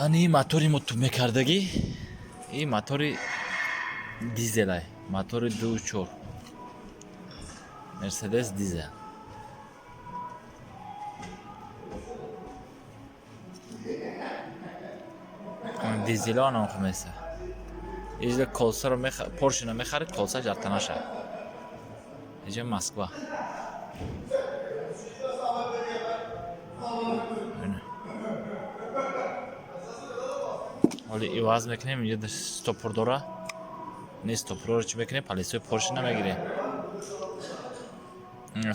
Ани мотори мо ту мекардагӣ, и мотори дизелай, мотори 2,4 Мерседес дизел. Дизело анам хумеса. Иҷа колсаро поршина мехарид, колсаш дар танаша. Иҷа Москва. Ҳоли иваз мекунем, инҷа стопор дора. Не, стопорро чӣ мекунем? Палисои поршина мегирем.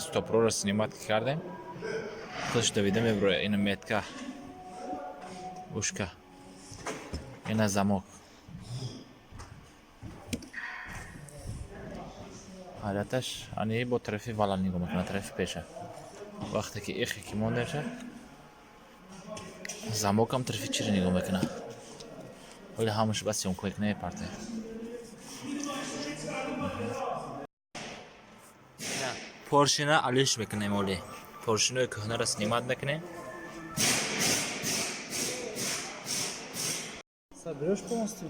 Стопорро снимать кардем. Худаш давида меброя. Ина метка. Ушка. Ина замок. Ҳолаташ ани бо тарафи вала нигоҳ мекунад, тарафи пеша. Вақте ки ихе ки мондеша, замокам тарафи чиро нигоҳ мекунад. Ҳоли ҳамаш ба съёмка мекунад, мепартояд. Поршина алиш мекунем оли. Поршинои кӯҳнаро снимать мекунем. Соберешь полностью?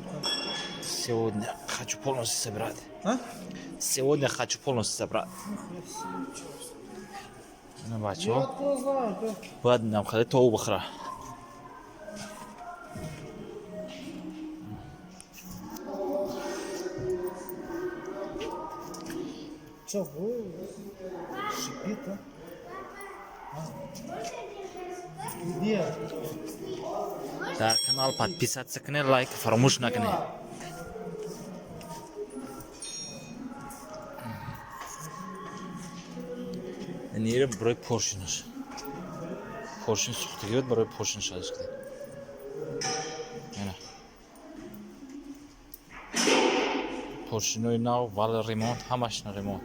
Сегодня хочу полностью собрать. А? Сегодня хочу полностью собрать. Нихуя себе, чё. Ну, Я бачо. откуда знаю, да? Бояд намхаде то бихӯра. Чё, шипит, а? А? Где? Дар канал подписаться кунед, лайк фаромӯш накунед. Нире барои поршинаш. Поршин сӯхтагӣ буд, барои поршин шадиш кардем. Ина. Поршинои нав, вал ремонт, ҳамаш ремонт.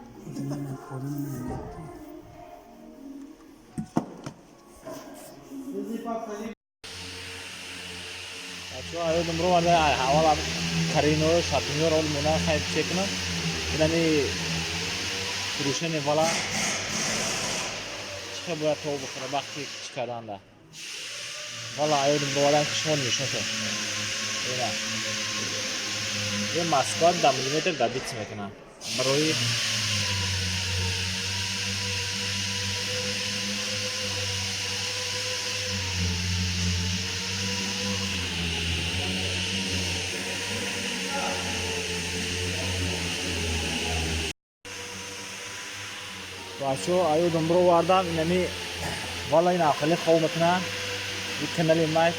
Бачаҳо, аёдам роварда аввал кариноро, шатунёро ол мона хайр че кунам. Инами фурӯшани вала чӣ хел бояд то бихӯра вақти чӣ карданда. Вала аёдам ровардан, ки шумо нишон шуд. Ина. Ин Москва да миллиметр добиться мекунад. Барои бачаҳо аёдам бировардам, инами вала ин ахали хов мекунад. И канали май